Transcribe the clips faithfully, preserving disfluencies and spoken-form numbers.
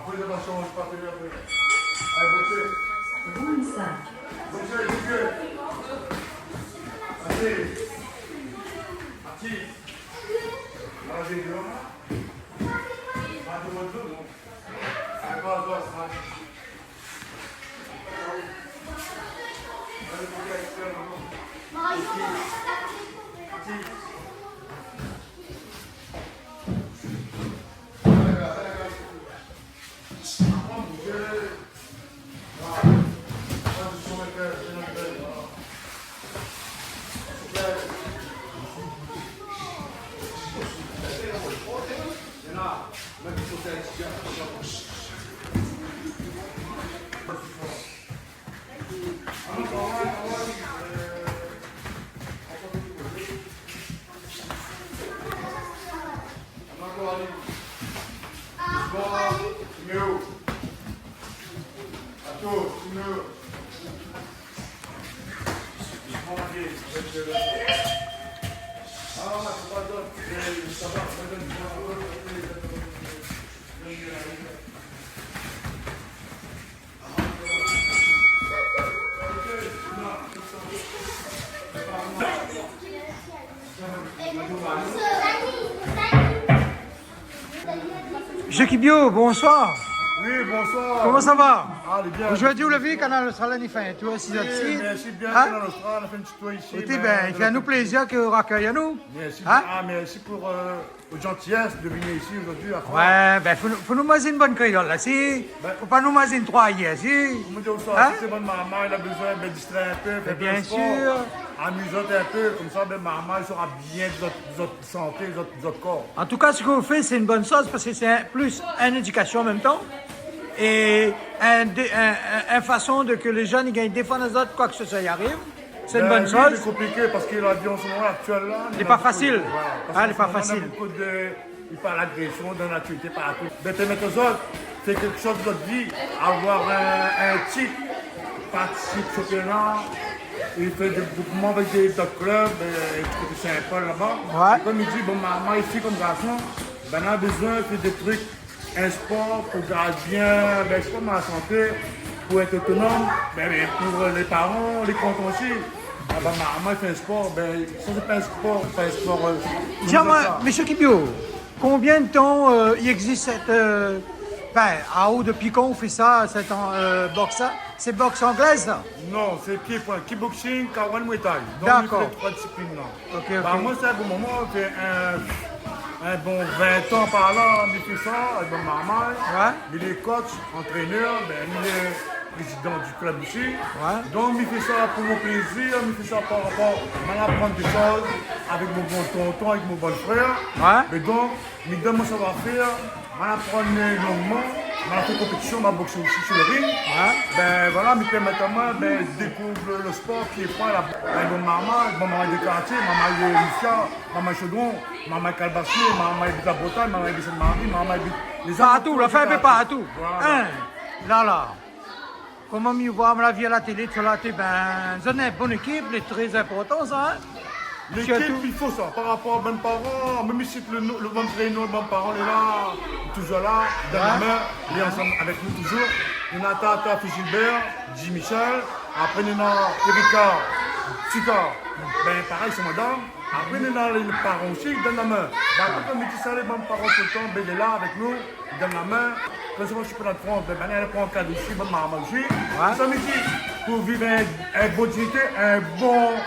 Apré, sa va shanzé, pa fé apré. Alé, boksé. Round cinq. Boksé, boksé. Asé. Asé. Alé, dé, dé. Alé, dé, dé, non. Alé, pa, pa, pa. Monsieur Kibio, bonsoir. Oui, bonsoir. Koman sa va ? Alé, bien. Zordi, ou la vi, Kanal Austral la fé in tour isi. Oui, mèrsi bien, Kanal Austral, la fé in ti tour isi. Ékout, bin, i fé anou plézir ke ou rakèy anou. Mèrsi. Ah, mèrsi pou, euh, out jantiyès de vni isi zordi, a fwa. Oué, bin, fo nou, fo nou manz in bone kréol la, si. Fo pa nou manz troi yèr, si. Koman dir sa, si sé bann marmay la bezoin, bin, distré in pé, fé in pé de spor, amiz azot in pé, konmsa, bin, marmay sra bien, zot, zot santé, zot, zot kor. An tou ka, sak ou fé, sé in bone shoz parske sé in, plis in édikasion an mèm tan é in dé-, in, in, in fason de ke lé jenn i gingn défann azot, koi ke se soi i ariv. Sé in bone shoz. Bin oui, sé konpliké parske la vi an se moman aktièl la, lé pa fasil. Voilà, parske an se moman, na bonpé de, i parl agrésion dan la natir, partou. Bin, pèrmèt azot fé kékshoz dan zot vi, avoir in, in tit, partisip shanpiona, é fé dé groupman avèk dé, dot klub, euh, di koté Saint-Paul laba. Oué. É konm i di, bon, marmay, fi konm garson, bin, na bezoin fé dé trik, in spor pou gard bien, bin, sé pa mal la santé, pou èt otonom, bin, bin, pou lé paran, lé kontan osi. Ah, bin, marmay i fé in spor, bin, sa sé pa in spor, pa in spor, euh, konmsa. Di amoin, Monsieur Kibio, konbien de tan, euh, i égzis sèt, euh, bin, aou, dopi kan ou fé sa, sèt, euh, boks la ? Sé boks anglèz, sa ? Non, sé pié-poin, kickboxing, K one, Muay Thai. Donk, mi fé troi disiplin la. Dakor. Ok, ok. Ba, moin, sa in bon moman, sa fé in, in bon vin tan par la, mi fé sa, avèk bann marmay. Oué. Mi lé coach, antrénèr, bin, mi lé prézidan du klub osi. Oué. Donk, mi fé sa pou mon plézir, mi fé sa par rapor, ma la aprann dé shoz avèk mon bon tonton, avèk mon bon frèr. Oué. Mé donk, mi done mon savoir-fèr, ma la aprann longman, ma la fé konpétision, ma la boksé osi sir le ring. Oué. Bin, voilà, mi pèrmèt amoin, bin, dékouv le, le spor, pié-poin, la, la bann marmay, bann marmay de kartié, marmay de Misia, marmay Chaudron, marmay Kalbasié, marmay de la Bretagne, marmay de Sainte-Marie, marmay de lé zot. Partou, la fé in pé partou. Voilà. Hein, la, la. Koman mi voi, mi la vi a la télé, tout la, té, bin, zot néna in bone ékip, lé tré inportan, sa, hein. Sirtou lékip, i fo sa, par rapor a bann paran, mèm isi, le no-, le bann prénon, bann paran, lé la, toujour la, i done la min, lé ansanm avèk nou toujour. Néna Tata, Fils Gilbert, Guy Michel, apré néna Erika, Tika, bin, parèy, son madam. Apré, néna lé paran osi, i done la min. Ba, apré, konm mi di sa, lé bann paran toultan, bin, lé la avèk nou, i done la min. Kan sé bon, shanpiona de Frans, bin, bin, la pran kad osi, bann marmay osi. Oué. Sa mi di, pou viv in, in bon dignité, in bon,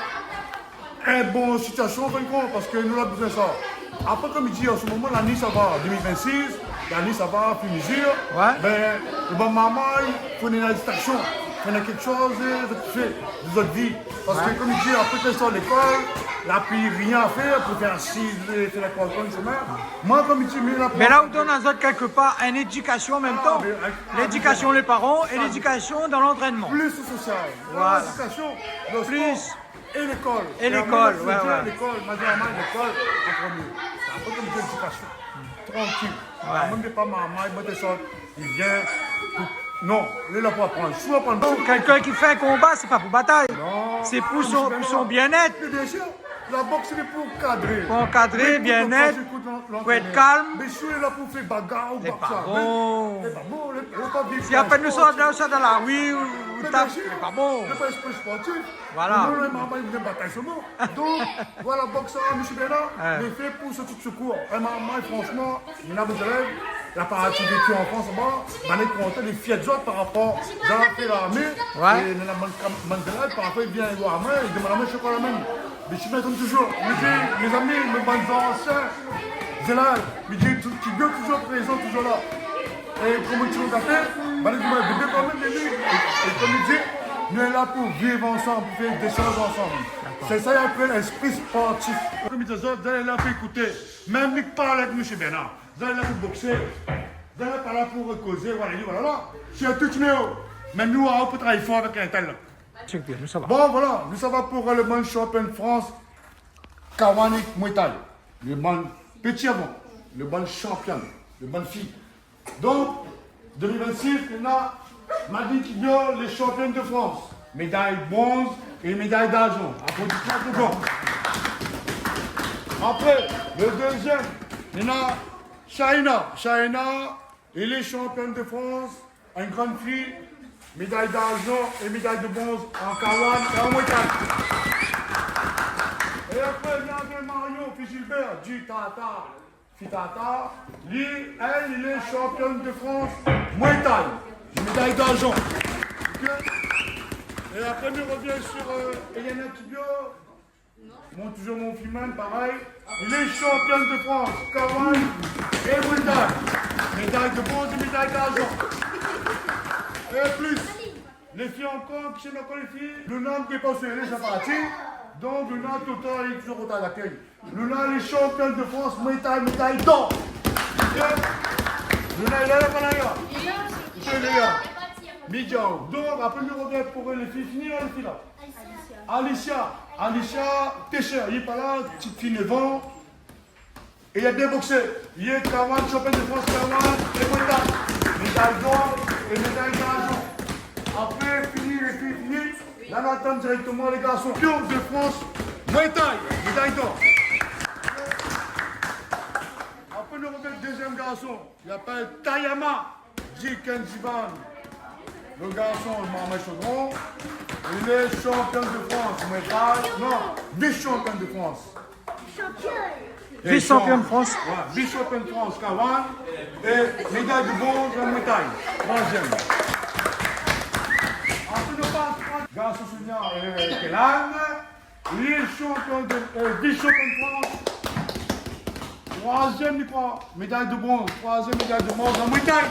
in bon sitiasion, an fin de kont, parske nou la bezoin sa. Apré, konm mi di, an se moman, lané sa va, dé mil vin-sis, lané sa va, fur é a mezir. Oué. Bin, lé bann marmay, fo néna distraction, fo néna kékshoz, euh, de fé, de zot vi. Parske, oué, konm mi di, apré ke sort lékol, la pi rien a fèr, pou fé asiz, fé la kour, konm sa. Moin, konm mi di, mi la... Mé la, ou done azot kèlkepar in édikasion an mèm tan. Ah, bin, avèk, lédikasion lé paran é lédikasion dan lantrènman. Plis sosial. Voilà. Lédikasion, le spor é lékol. Plis. É lékol. É apré, lékol, oué, oué. Lékol, ma di amoin, lékol an promié. Apré, konm mi di, lédikasion. Trankil. Oué. Moin, mi lé pa marmay, moin, de sort, i vien pou, non, lé la pou aprann. Si ou aprann... Bon, kèlkin ki fé in konba, sé pa pou batay. Non, sé pou son, pou son bien-èt. Mé bien sir, la boks, sé pou ankadré. Pou ankadré, bien-èt, pou èt kalm. Mé si ou lé la pou fé bagar ou... Sé pa bon. Mé sé pa bon. Si apèn nou sort la, sort dan la ri, ou, ou tap, sé pa bon. Sé pa lespri sportif. Voilà. Non, non, marmay i vien batay solman. Donk, voilà, boks la, mésyé Bernard, lé fé pou sort sou kour. É marmay, fransman, néna bann zélèv, la parti véki an Frans laba, bann lé kontan, lé fièr de zot par rapor, zot la fé larmé, é néna bann kam-, bann zélèv, par rapor, i vien oir amwin, i domann amwin shokola mèm. Mé mi mèt touzour. Mi di, mézami, mé bann zansien, zélèv, mi di, tout, ki gingn touzour prézan, touzour la. É koman ti ou gingn fé, bann lé di, mé bébé, kan mèm, bébé. É, é konm mi di, nou lé la pou viv ansanm, pou fé dé shoz ansanm. Dakor. Sé sa i apèl lespri sportif. Konm mi di, zot, zot lé la pou ékouté. Mèm li parl avèk mésyé Bernard. Zot lé la pou boksé. Zot lé pa la pou kozé, voilà, li, voilà la. Sé tout, mé, mé nou, ou pou travay for avèk intèl la. Sé bien, nou sava. Bon, voilà, nou sava pou, euh, le bann shanpion de Frans, K one é Muay Thai. Le bann pti avan, le bann shanpion, le bann fi. Donk, deux mille vingt-six, nou néna Madeleine Kibio, lé shanpion de Frans, méday bronz é méday darzan. Aplodisman pou Jean. Apré, le dézyèm, nou néna Shaina. Shaina, lé shanpion de Frans, in gran fi, méday darzan é méday de bronz an K one é an Muay Thai. É apré, nou néna Marion, fi Gilbert, di Tata, fi Tata, li, èl, lé shanpion de Frans, Muay Thai, méday darzan. Ok ? É apré, nou revien sur, euh, Eliana Kibio, Mon, touzour mon fi mèm, parèy. Lé shanpion de Frans, K one é Muay Thai. Méday de bronz é méday darzan. É plis, lé fi ankor, ki sé ankor lé fi ? Luna, mi koné pa ousa lé, sa parti. Donk, Luna, toultan, lé touzour o tèt de la kèy. Luna, lé shanpion de Frans, Muay Thai, méday dor. Luna, lé la, pa la, la. Lé la. Midian. Donk, apré, nou revien pou lé fi, fini la, lé fi la. Alicia, Alicia Tescher, li lé pa la, ti fi nev an. É li la bien boksé. Li lé K one, shanpion de Frans K one, é Muay Thai. Méday dor é méday darzan. Apré, fini, lé fi, fini. La, nou atann dirèkteman lé garson. Shanpion de Frans, Muay Thai, méday dor. Apré, nou revien dézyèm garson. Li apèl Tayama, di Ken Zivan. Le garson, Mohamed Chaudron. Li lé shanpion de Frans, Muay Thai. Non, vis-shanpion de Frans. Shanpion. Vis-shanpion de Frans. Ouais, vis-shanpion de Frans, K one. É méday de bronz an Muay Thai. Troizyèm. Apré, nou pas garson senior, euh, Kélan. Li lé shanpion de, euh, vis-shanpion de Frans. Troizyèm, mi kroi, méday de bronz. Troizyèm méday de bronz an Muay Thai.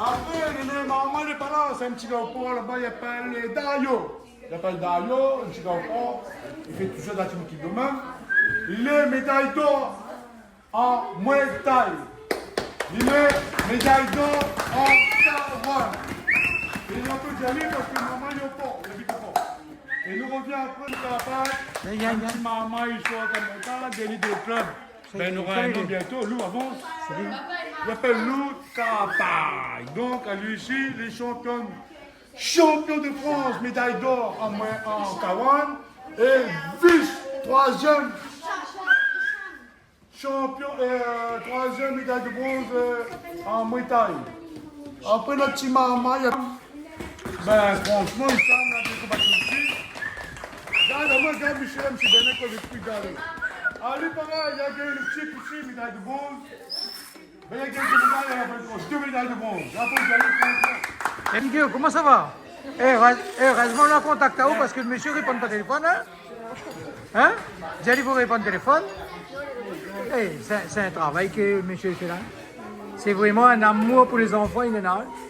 Apré, le, le marmay lé pa la, sé in ti gar o Por laba, li apèl Dario. Li apèl Dario, in ti gar o Por. Li fé touzour la team ékip de min. Li lé méday dor an Muay Thai. Li lé méday dor an K one. É li la pé di ali parske marmay lé o Por, li abit o Por. É nou revien apré, nou fé la paz. Mé néna in ti marmay i sort a Montagne, Délice de Club. Bin, nora in non bientô, Lou, avans. Li apèl Lou Kapay. Donk, ali osi, lé shanpion, shanpion de Frans, méday dor an Muay, an K one, é vis troizyèm shanpion, euh, troizyèm méday de bronz, euh, an Muay Thai. Apré, nout ti marmay, bin, fransman, li sa, nou la bien konbat osi. Gard, moin, gard Michel, Michel Benet, kan lé pli garé. Ali, parèy, li la gingn le tip osi, méday de bronz. Bin, li la gingn le méday, li la gingn dé méday de bronz. La, pou gingn, fransman. M Q, koman sa va ? É, érèz-, é, érèzman, nou la kontakt aou parske le mésyé i réponn pa téléfone, in ? In ? Di ali pou réponn téléfone. É, sé, sé in travay ke mésyé i fé la. Sé vréman in amour pou lé zanfan, li néna, in.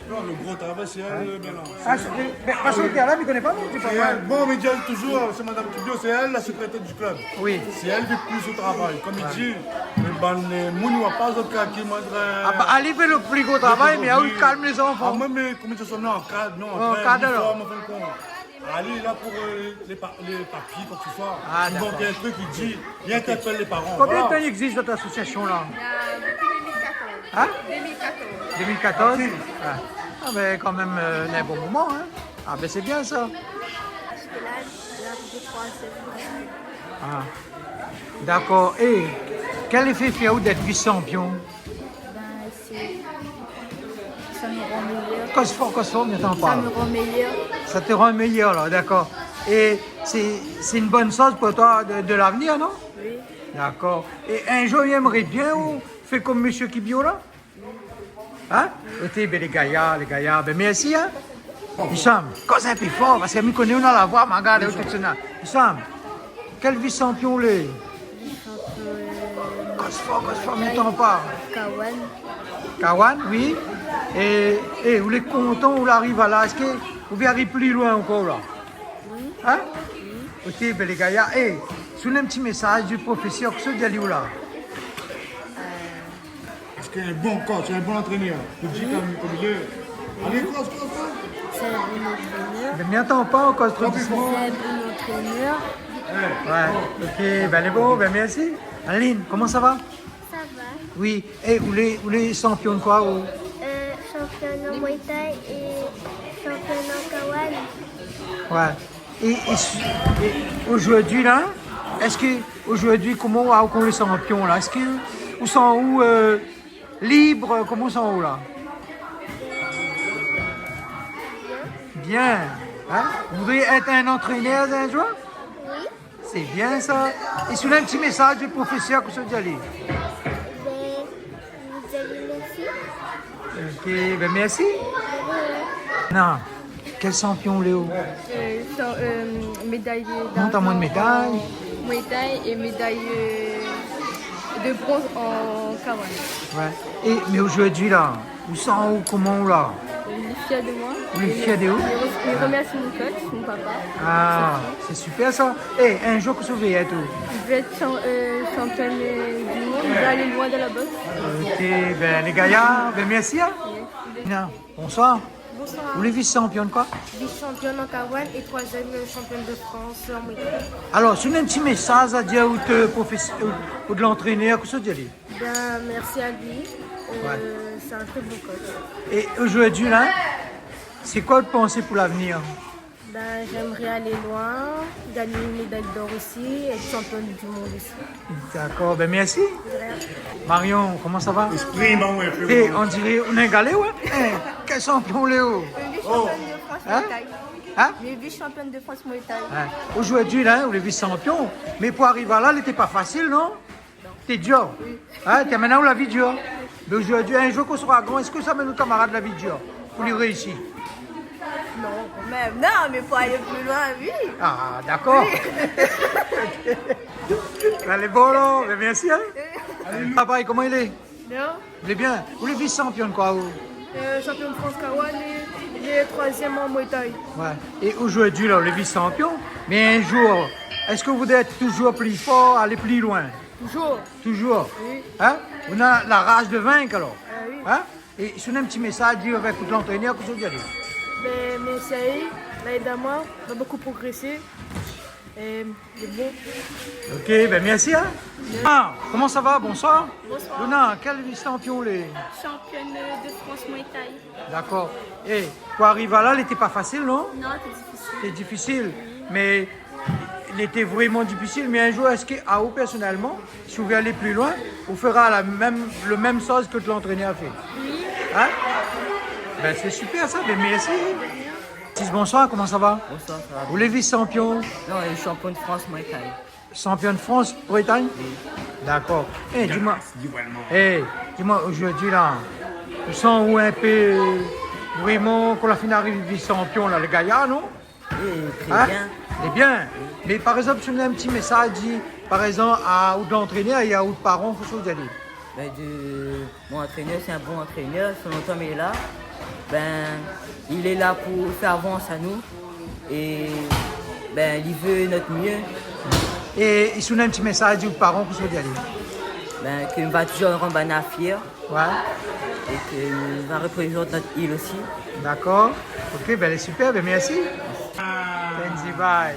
Non, le gro travay, sé èl, euh, Bernard. A, sé, mé, parske la, mi koné pa, mi di pa. Sé èl. Bon, mi di touzour, sé madam Kibio, sé èl la sékrétèr du club. Oui. Sé èl ki pous le travay. Konm li di, le bann, euh, moun i oi pa zot kaki, moin, euh, a, ba, ali i fé le pli gro travay, mé, a, li kalm lé zanfan. A, moin, mé, koman i di sa, non, kad, non, ankadré, alor. Anfin de kont. Ali lé la pou, euh, lé pa-, lé papié, koi ke se soi. A, dakor. Donk, in truk, li di, li intèrpèl lé paran. Voilà. Konbien de tan i égzis, zot asosiasion la ? Euh, dopi deux mille quatorze. In ? Deux mille quatorze ? Dopi deux mille quatorze ? A. A, bin, kan mèm, euh, in bon moman, in ? A, bin, sé bien, sa. Parske la, la, dopi troi an. A. Dakor. É kèl éfé i fé aou d'èt vis-shanpion ? Bin, Ça me rend meilleur. Koz for, koz for, mi antann pa. Ça me rend meilleur. Ça te rend meilleur, la, dakor. É sé, sé in bone shoz pou toi de, de lavenir, non ? Oui. Dakor. É in zour, mi émré bien ou fé konm mésyé Kibio, la. Hin ? Oté, bin, lé gayar, lé gayar, bin, mèrsi, hin. Hicham, koz in pé for, parske mi koné ou néna la voi, ma gard, tout sa. Hicham, kèl vis-shanpion ou lé ? Vis-shanpion, euh, koz for, koz for, mi antann pa. K one. K one, oui. É, é, ou lé kontan ou la ariv la, èske ou vé ariv pli loin ankor, la ? Oui. Hin ? Oui. Oté, bin, lé gayar. É, si ou néna in ti mésaz di profésèr, kosa ou di ali ou la ? Euh, Parske in bon coach, in bon antrénèr, ou di konm, konm i lé. Alé, koz, koz, koz. C'est un bon entraîneur. Bin, mi antann pa, ou koz tro dousman. C'est un bon entraîneur. Ouais, oké, bin, lé bon, bin, mèrsi. Aline, koman sa va ? Ça va. Oui, é, ou lé, ou lé shanpion koi, ou ? Euh, champion en Muay Thai et champion en K one. Ouais. É, é su-, é zordi la, èske zordi, koman ou, ou lé shanpion la, èske ou san ou, euh, lib, koman ou san ou la ? Bien. Hin ? Ou voudré èt in antrénèr in zour ? Oui. Sé bien sa. É si ou néna in ti mésaz di profésèr, kosa ou di ali ? Bin, mi di ali mèrsi. Oké, bin, mèrsi. Non. Kèl shanpion ou lé, ou ? Euh, chan-, euh, médaille d'argent. Mont amoin in méday. En Muay Thai et médaille, euh, de bronze en K one. Ouais. É, mé zordi la, ou san ou koman ou la ? Je suis fière de moi. Ou lé fièr de ou ? Je re-, je remercie mon coach, mon papa. Ah, sé super sa. É, in zour, kosa ou vé èt, ou ? Je veux être chan-, euh, championne du monde, je veux aller loin dans la boxe. Oké, bin, lé gayar, bin, mèrsi, hin. Merci. Non. Bonsoir. Bonsoir. Ou lé vis-shanpion koi ? Vice-championne en K one et troisième championne de France en Muay Thai. Alor, si ou néna in ti mésaz a dir out profésèr, out, out antrénèr, kosa ou di ali ? Bin, mèrsi a li. Euh, ouais. C'est un très bon coach. É zordi la, sé koi out pansé pou lavenir ? Bin, j'aimerais aller loin, gagner une médaille d'or aussi, être championne du monde aussi. Dakor, bin, mèrsi. De rien. Marion, koman sa va ? Espri, non, ouais, fé... É, on diré ou néna in galé, ouais. É, kèl shanpion ou lé, ou ? Euh, vice-championne de France Muay Thai. Hin ? Hin ? Mé vice-championne de France Muay Thai. Hin. Zordi la, ou lé vis-shanpion, mé pou ariv la, lété pa fasil, non ? Lété dir. Oui. Hin, té amenn aou la vi dir. Mé zordi, in zour k'ou sra gran, èske ou sa amenn out kamarad la vi dir pou li réisi ? Non, kanmèm. Non, mé pou alé pli loin, oui. Ah, dakor. Oui. Alé, bon, alor, bin, mèrsi, hin. Papa, koman i lé ? Bien. Ou lé bien ? Ou lé vis-shanpion koi, ou ? Euh, champion de France K one et, et troisième en Muay Thai. Ouais. É zordi la, ou lé vis-shanpion, mé in zour, èske ou voudré èt touzour pli for, alé pli loin ? Toujours. Touzour. Oui. Hin ? Ou néna la raz de vink, alor. Ah oui. Hin ? É si ou néna in ti mésaz a dir avèk out lantrénèr, kosa ou di ali ? Bin, mèrsi a li, la èd amoin, ma bokou progrésé. É, é bon. Oké, bin, mèrsi, hin. Ah, koman sa va ? Bonsoir. Bonsoir. Luna, kèl shanpion ou lé ? Championne de France Muay Thai. Dakor. É, pou ariv la, lété pa fasil, non ? Non, lété difisil. Lété difisil. Mé lété vréman difisil. Mé in zour, èske aou, pèrsonèlman, si ou vé alé pli loin, ou fera la mèm, le mèm shoz ke lantrénèr la fé ? Oui. Hin ? Bin, sé super sa, bin, mèrsi. Sis, bonsoir, koman sa va ? Bonsoir, sa va bien. Ou lé vis-shanpion ? Non, champion de France Muay Thai. Champion de France, Bretagne ? Oui. Dakor. É, di amoin, é, di amoin, zordi la, ou san ou in pé, euh, vréman, kan ou la fine ariv vis-shanpion la, lé gayar, non ? Oui, très bien. Hin ? Lé bien. Oui. Mé par égzanp, si ou néna in ti mésaz a dir, par égzanp, a out lantrénèr é a out paran, kosa ou di ali ? Bin, de Mon antrénèr, sé in bon antrénèr, sa fé lontan li lé la. Bin, li lé la pou fé avans anou. É, bin, li vé nout myé. É, é si ou néna in ti mésaz a dir out paran, kosa ou di ali ? Bin, ke nou va touzour rann banna fièr. Ouais. É ke nou va réprézant nout il osi. Dakor. Oké, bin, lé super, bin, mèrsi. Kenzi, bye.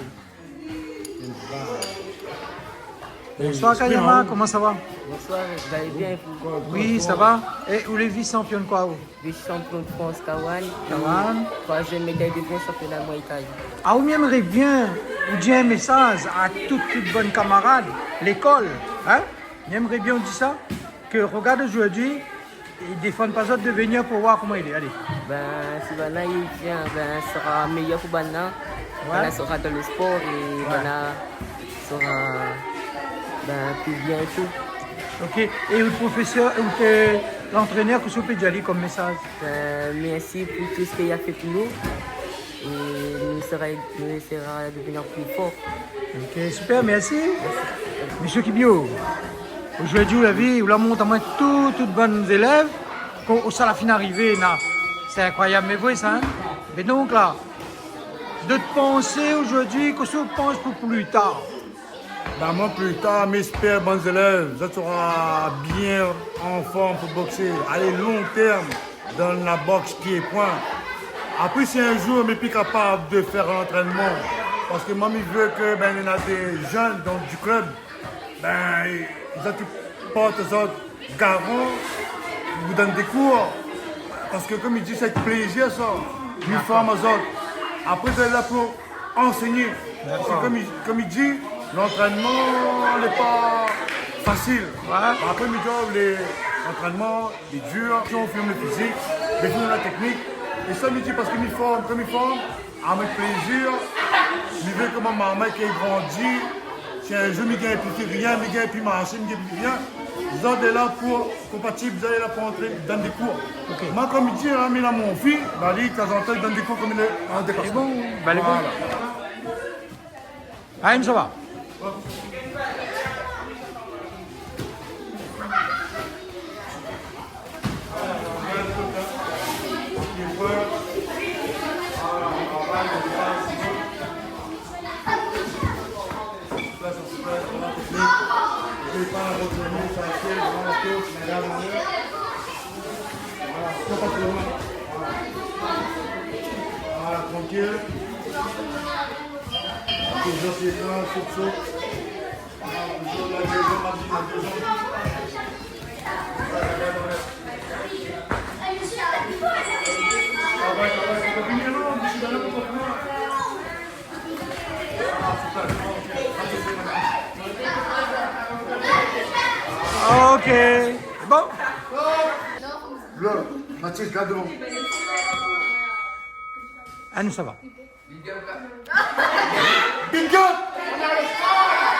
Bonsoir, Kayama, koman sa va ? Bonsoir, vous allez bien, vous ? Oui, sa va. É, ou lé vis-shanpion koi, ou ? Vice-champion de France, K one. K one. Troisième médaille de bronze, championnat Muay Thai. Ah, ou, mi émré bien ou di in mésaz a tout, tout bann kamarad lékol, hin ? Mi émré bien ou di sa, ke rogard zordi, É défann pa zot de vnir pou oir koman i lé, alé. Bin, si banna i vien, bin, sera méyèr pou banna. Ouais. Banna sera dan le spor é Ouais. banna sera, bin, pli bien é tou. Ok. É out profésèr, out, euh, lantrénèr, kosa ou pé dir ali kom mésaz ? Bin, mèrsi pou tou sak li la fé pou nou. É nou sera, nou sera de vnir pli for. Ok, super, mèrsi. Mèrsi. Mésyé Kibio, zordi ou la vi, ou la mont amoin tout, tout bann zélèv, kosa la fine arivé, na. Sé inkroiyab, mé vré sa, in ? Mé donk la, de pansé zordi, kosa ou pans pou pli tar ? Bin, moin, pli tar, mi éspèr bann zélèv, zot sera bien an form pou boksé, alé lon tèrm dan la boks pié-poin. Apré, si in zour mi lé pi kapab de fèr lantrènman, parske moin, mi vé ke, bin, néna dé jenn, donk, di klub, bin, zot i port zot garan, ou donn dé kour, parske, kom mi di, sé avèk plézir sa, mi form azot. Apré, zot lé la pou anségné. Dakor. Parske kom i, kom i di, lantrènman lé pa fasil. Ouais. Apré, mi di, lé, lantrènman lé dir, si ou fine le fizik, mé fine la téknik. É sa, mi di, parske mi form, kom mi form, avèk plézir, mi vé koman marmay ki grandi, si in zour mi gingn pi fé rien, mi gingn pi marshé, mi gingn pi rien, zot lé la pou konpatib, zot lé la pou antré, donn dé kour. Ok. Moin, kom mi di, in, mi néna mon fi, ba li, tanzantan, li donn dé kour kom li lé an déplacement. Lé bon, ba lé bon. Voilà. Alé, nou sava. Voilà, trankil. Toujours pié-poin, sot, sot. Ok. Bon. Lo, Mathis, gard dovan. Ah, nou sava. Big up !